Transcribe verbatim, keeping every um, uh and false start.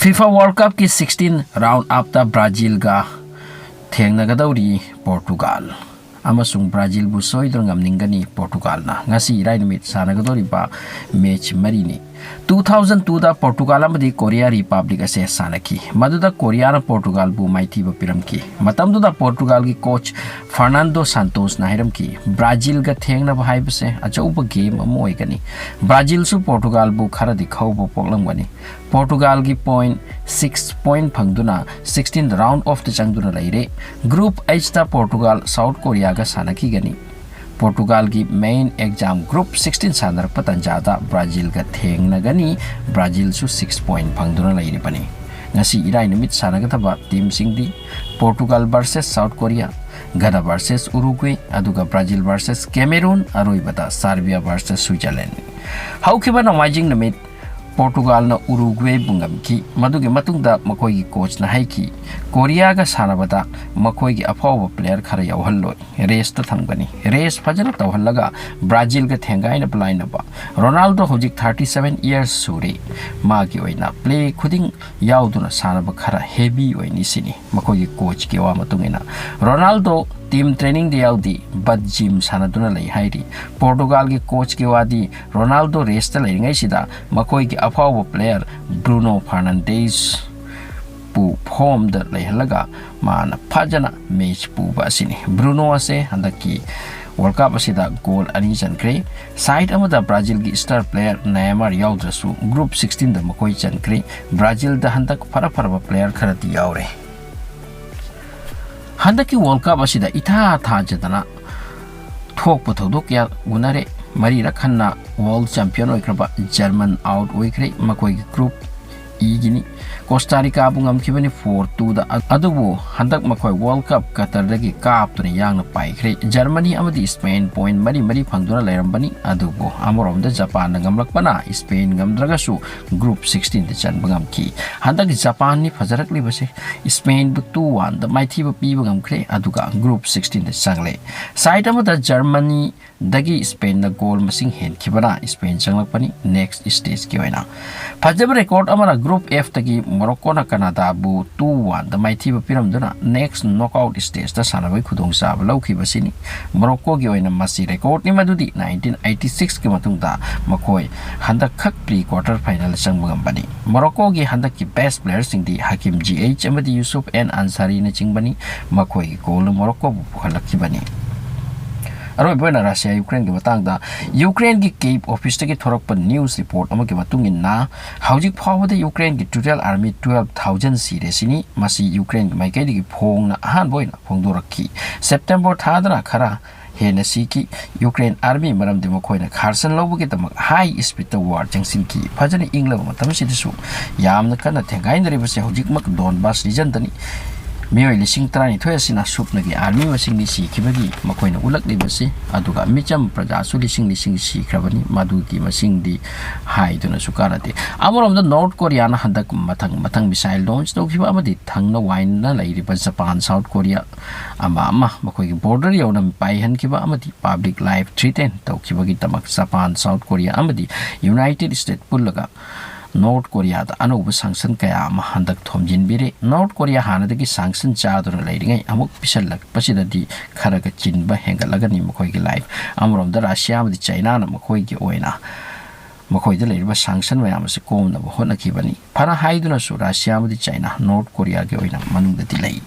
FIFA World Cupꯀꯤ sixteen round upꯇ Brazilꯒ ꯊꯦꯡꯅꯒꯗꯧꯔꯤ Portugal꯫ ꯑꯃꯁꯨꯡ Brazilꯕꯨ ꯁꯣꯏꯗꯅ ꯉꯝꯅꯤꯡꯒꯅꯤ Portugalꯅ꯫ ꯉꯁꯤ ꯏꯔꯥꯏ ꯅꯨꯃꯤꯠ ꯁꯥꯟꯅꯒꯗꯧꯔꯤꯕ match ꯃꯔꯤꯅꯤ꯫ Two thousand twoꯗ Portugal ꯑꯃꯗꯤ Korea Republic ꯑꯁꯦ ꯁꯥꯟꯅꯈꯤ꯫ ꯃꯗꯨꯗ Koreaꯅ Portugalꯕꯨ ꯃꯥꯏꯊꯤꯕ ꯄꯤꯔꯝꯈꯤ꯫ ꯃꯇꯝꯗꯨꯗ Portugalꯒꯤ coach Fernando Santosꯅ ꯍꯥꯏꯔꯝꯈꯤ, "Brazilꯒ ꯊꯦꯡꯅꯕ ꯍꯥꯏꯕꯁꯦ ꯑꯆꯧꯕ game ꯑꯃ ꯑꯣꯏꯒꯅꯤ꯫ Brazilꯁꯨ Portugalꯕꯨ ꯈꯔꯗꯤ ꯈꯧꯕ ꯄꯣꯛꯂꯝꯒꯅꯤ꯫" Portugalꯒꯤ point six point ꯐꯪꯗꯨꯅ sixteen round offꯇ ꯆꯪꯗꯨꯅ ꯂꯩꯔꯦ꯫ Group Hꯇ Portugal South Koreaꯒ ꯁꯥꯟꯅꯈꯤꯒꯅꯤ꯫ Portugalꯒꯤ main exam Group sixteen ꯁꯥꯟꯅꯔꯛꯄ ꯇꯥꯟꯖꯥꯗ Brazilꯒ ꯊꯦꯡꯅꯒꯅꯤ꯫ Brazilꯁꯨ six point ꯐꯪꯗꯨꯅ ꯂꯩꯔꯤꯕꯅꯤ꯫ ꯉꯁꯤ ꯏꯔꯥꯏ ꯅꯨꯃꯤꯠ ꯁꯥꯟꯅꯒꯗꯕ teamꯁꯤꯡꯗꯤ Portugal versus South Korea, Ghana versus Uruguay, ꯑꯗꯨꯒ Brazil versus Cameroon, ꯑꯔꯣꯏꯕꯗ Serbia versus Switzerland꯫ ꯍꯧꯈꯤꯕ ꯅꯣꯡꯃꯥꯏꯖꯤꯡ ꯅꯨꯃꯤꯠ Portugalꯅ Uruguayꯕꯨ ꯉꯝꯈꯤ꯫ ꯃꯗꯨꯒꯤ ꯃꯇꯨꯡꯗ ꯃꯈꯣꯏꯒꯤ coachꯅ ꯍꯥꯏꯈꯤ, "Koreaꯒ ꯁꯥꯟꯅꯕꯗ ꯃꯈꯣꯏꯒꯤ ꯑꯐꯥꯎꯕ player ꯈꯔ ꯌꯥꯎꯍꯜꯂꯣꯏ, restꯇ ꯊꯝꯒꯅꯤ꯫ Rest ꯐꯖꯅ ꯇꯧꯍꯜꯂꯒ Brazilꯒ ꯊꯦꯡꯒꯥꯏꯅꯕ ꯂꯥꯏꯅꯕ꯫" Ronaldo ꯍꯧꯖꯤꯛ thirty seven years ꯁꯨꯔꯦ꯫ ꯃꯥꯒꯤ ꯑꯣꯏꯅ play ꯈꯨꯗꯤꯡ ꯌꯥꯎꯗꯨꯅ ꯁꯥꯟꯅꯕ ꯈꯔ heavy ꯑꯣꯏꯅꯤ ꯁꯤꯅꯤ ꯃꯈꯣꯏꯒꯤ coachꯀꯤ ꯋꯥ ꯃꯇꯨꯡ ꯏꯟꯅ꯫ Ronaldo team trainingꯗ ꯌꯥꯎꯗꯦ, but gym ꯁꯥꯟꯅꯗꯨꯅ ꯂꯩ ꯍꯥꯏꯔꯤ꯫ Portugalꯒꯤ coachꯀꯤ ꯋꯥꯗꯤ, Ronaldo restꯇ ꯂꯩꯔꯤꯉꯩꯁꯤꯗ ꯃꯈꯣꯏꯒꯤ ꯑꯐꯥꯎꯕ player Bruno Fernandesꯄꯨ formꯗ ꯂꯩꯍꯜꯂꯒ ꯃꯥꯅ ꯐꯖꯅ match ꯄꯨꯕ ꯑꯁꯤꯅꯤ꯫ Bruno ꯑꯁꯦ ꯍꯟꯗꯛꯀꯤ World Cup ꯑꯁꯤꯗ goal ꯑꯅꯤ ꯆꯟꯈ꯭ꯔꯦ꯫ Side ꯑꯃꯗ Brazilꯒꯤ star player Neymar ꯌꯥꯎꯗ꯭ꯔꯁꯨ Group sixteenꯗ ꯃꯈꯣꯏ ꯆꯟꯈ꯭ꯔꯦ꯫ Brazilꯗ ꯍꯟꯗꯛ ꯐꯔ ꯐꯔꯕ player ꯈꯔꯗꯤ ꯌꯥꯎꯔꯦ꯫ ꯍꯟꯗꯛꯀꯤ World Cup ꯑꯁꯤꯗ ꯏꯊꯥ ꯊꯥꯖꯗꯅ ꯊꯣꯛꯄ ꯊꯧꯗꯣꯛ ꯀꯌꯥ ꯎꯅꯔꯦ꯫ ꯃꯔꯤꯔꯛ ꯍꯟꯅ world champion ꯑꯣꯏꯈ꯭ꯔꯕ German out ꯑꯣꯏꯈ꯭ꯔꯦ ꯃꯈꯣꯏꯒꯤ Group Eꯒꯤꯅꯤ꯫ Costa Ricaꯕꯨ ꯉꯝꯈꯤꯕꯅꯤ four twoꯗ꯫ ꯑꯗꯨꯕꯨ ꯍꯟꯗꯛ ꯃꯈꯣꯏ World Cup Qatarꯗꯒꯤ ꯀꯥꯞꯇꯨꯅ ꯌꯥꯡꯅ ꯄꯥꯏꯈ꯭ꯔꯦ꯫ Germany ꯑꯃꯗꯤ Spain point ꯃꯔꯤ ꯃꯔꯤ ꯐꯪꯗꯨꯅ ꯂꯩꯔꯝꯕꯅꯤ꯫ ꯑꯗꯨꯕꯨ ꯑꯃꯔꯣꯝꯗ Japanꯅ ꯉꯝꯂꯛꯄꯅ Spain ꯉꯝꯗ꯭ꯔꯒꯁꯨ Group sixteenꯗ ꯆꯟꯕ ꯉꯝꯈꯤ꯫ ꯍꯟꯗꯛ Japanꯅꯤ ꯐꯖꯔꯛꯂꯤꯕꯁꯦ꯫ Spainꯕꯨ two oneꯗ ꯃꯥꯏꯊꯤꯕ ꯄꯤꯕ ꯉꯝꯈ꯭ꯔꯦ꯫ ꯑꯗꯨꯒ Group sixteenꯗ ꯆꯪꯂꯦ꯫ Side ꯑꯃꯗ Germanyꯗꯒꯤ Spainꯅ goal ꯃꯁꯤꯡ ꯍꯦꯟꯈꯤꯕꯅ Spain ꯆꯪꯂꯛꯄꯅꯤ next stageꯀꯤ ꯑꯣꯏꯅ꯫ ꯐꯖꯕ record ꯑꯃꯅ Group Group F ꯇꯒꯤ ꯃꯣꯔꯣꯀꯣꯅ ꯀꯅꯥꯗꯥꯕꯨ two one ꯗ ꯃꯥꯏꯊꯤꯕ ꯄꯤꯔꯝꯗꯨꯅ next knockout stage ꯇ ꯁꯥꯟꯅꯕꯒꯤ ꯈꯨꯗꯣꯡꯆꯥꯕ ꯂꯧꯈꯤꯕꯁꯤꯅꯤ꯫ ꯃꯣꯔꯣꯀꯣꯒꯤ ꯑꯣꯏꯅ ꯃꯁꯤ record ꯅꯤ, ꯃꯗꯨꯗꯤ nineteen eighty six ꯀꯤ ꯃꯇꯨꯡꯗ ꯃꯈꯣꯏ ꯍꯟꯗꯛꯈꯛ pre quarter final ꯆꯪꯕ ꯉꯝꯕꯅꯤ꯫ ꯃꯣꯔꯣꯀꯣꯒꯤ ꯍꯟꯗꯛꯀꯤ best player ꯁꯤꯡꯗꯤ ꯍꯀꯤꯝ ꯖꯤꯑꯩꯆ ꯑꯃꯗꯤ ꯌꯨꯁꯨꯐ ꯑꯦꯟ ꯑꯟꯁꯥꯔꯤꯅꯆꯤꯡꯕꯅꯤ꯫ ꯃꯈꯣꯏꯒꯤ goal ꯅ ꯃꯣꯔꯣꯀꯣꯕꯨ ꯄꯨꯈꯠꯂꯛꯈꯤꯕꯅꯤ꯫ ꯑꯔꯣꯏꯕ ꯑꯣꯏꯅ ꯔꯁꯤꯌꯥ ꯌꯨꯀ꯭ꯔꯦꯟꯒꯤ ꯃꯇꯥꯡꯗ ꯌꯨꯀ꯭ꯔꯦꯟꯒꯤ Kyiv office ꯇꯒꯤ ꯊꯣꯔꯛꯄ news report ꯑꯃꯒꯤ ꯃꯇꯨꯡ ꯏꯟꯅ, ꯍꯧꯖꯤꯛ ꯐꯥꯎꯕꯗ ꯌꯨꯀ꯭ꯔꯦꯟꯒꯤ total army twelve thousand ꯁꯤꯔꯦ ꯁꯤꯅꯤ꯫ ꯃꯁꯤ ꯌꯨꯀ꯭ꯔꯦꯟꯒꯤ ꯃꯥꯏꯀꯩꯗꯒꯤ ꯐꯣꯡꯅ ꯑꯍꯥꯟꯕ ꯑꯣꯏꯅ ꯐꯣꯡꯗꯣꯔꯛꯈꯤ꯫ September ꯊꯥꯗꯅ ꯈꯔ ꯍꯦꯟꯅ ꯁꯤꯈꯤ ꯌꯨꯀ꯭ꯔꯦꯟ army, ꯃꯔꯝꯗꯤ ꯃꯈꯣꯏꯅ Kherson ꯂꯧꯕꯒꯤꯗꯃꯛ high speed ꯇ war ꯆꯪꯁꯤꯟꯈꯤ꯫ ꯐꯖꯅ ꯏꯪꯂꯕ ꯃꯇꯝꯁꯤꯗꯁꯨ ꯌꯥꯝꯅ ꯀꯟꯅ ꯊꯦꯡꯒꯥꯏꯅꯔꯤꯕꯁꯤ ꯍꯧꯖꯤꯛꯃꯛ Donbas region ꯗꯅꯤ꯫ ꯃꯤꯑꯣꯏ ꯂꯤꯁꯤꯡ ꯇꯔꯥꯅꯤꯊꯣꯏ ꯑꯁꯤꯅ ꯁꯨꯞꯅꯒꯤ army ꯃꯁꯤꯡꯅꯤ ꯁꯤꯈꯤꯕꯒꯤ ꯃꯈꯣꯏꯅ ꯎꯠꯂꯛꯂꯤꯕꯁꯤ, ꯑꯗꯨꯒ ꯃꯤꯆꯝ ꯄ꯭ꯔꯖꯥꯁꯨ ꯂꯤꯁꯤꯡ ꯂꯤꯁꯤꯡ ꯁꯤꯈ꯭ꯔꯕꯅꯤ꯫ ꯃꯗꯨꯒꯤ ꯃꯁꯤꯡꯗꯤ ꯍꯥꯏꯗꯨꯅꯁꯨ ꯀꯥꯟꯅꯗꯦ꯫ ꯑꯃꯔꯣꯝꯗ North Korea ꯅ ꯍꯟꯗꯛ ꯃꯊꯪ ꯃꯊꯪ missile launch ꯇꯧꯈꯤꯕ ꯑꯃꯗꯤ ꯊꯪꯅ ꯋꯥꯏꯅ ꯂꯩꯔꯤꯕ ꯖꯄꯥꯟ, South Korea ꯑꯃ ꯑꯃ ꯃꯈꯣꯏꯒꯤ border ꯌꯧꯅ ꯄꯥꯏꯍꯟꯈꯤꯕ ꯑꯃꯗꯤ public life threaten ꯇꯧꯈꯤꯕꯒꯤꯗꯃꯛ ꯖꯄꯥꯟ, South Korea ꯑꯃꯗꯤ United States ꯄꯨꯜꯂꯒ North Korea ꯗ ꯑꯅꯧꯕ sanction ꯀꯌꯥ ꯑꯃ ꯍꯟꯗꯛ ꯊꯣꯝꯖꯤꯟꯕꯤꯔꯦ꯫ North Korea ꯍꯥꯟꯅꯗꯒꯤ sanction ꯆꯥꯗꯨꯅ ꯂꯩꯔꯤꯉꯩ ꯑꯃꯨꯛ ꯄꯤꯁꯜꯂꯛꯄꯁꯤꯗꯗꯤ ꯈꯔꯒ ꯆꯤꯟꯕ ꯍꯦꯟꯒꯠꯂꯒꯅꯤ ꯃꯈꯣꯏꯒꯤ life꯫ ꯑꯃꯔꯣꯝꯗ Russia ꯑꯃꯗꯤ China ꯅ ꯃꯈꯣꯏꯒꯤ ꯑꯣꯏꯅ ꯃꯈꯣꯏꯗ ꯂꯩꯔꯤꯕ sanction ꯃꯌꯥꯝ ꯑꯁꯤ ꯀꯣꯝꯅꯕ ꯍꯣꯠꯅꯈꯤꯕꯅꯤ꯫ ꯐꯅ ꯍꯥꯏꯗꯨꯅꯁꯨ Russia ꯑꯃꯗꯤ China North Korea ꯒꯤ ꯑꯣꯏꯅ ꯃꯅꯨꯡꯗꯗꯤ ꯂꯩ꯫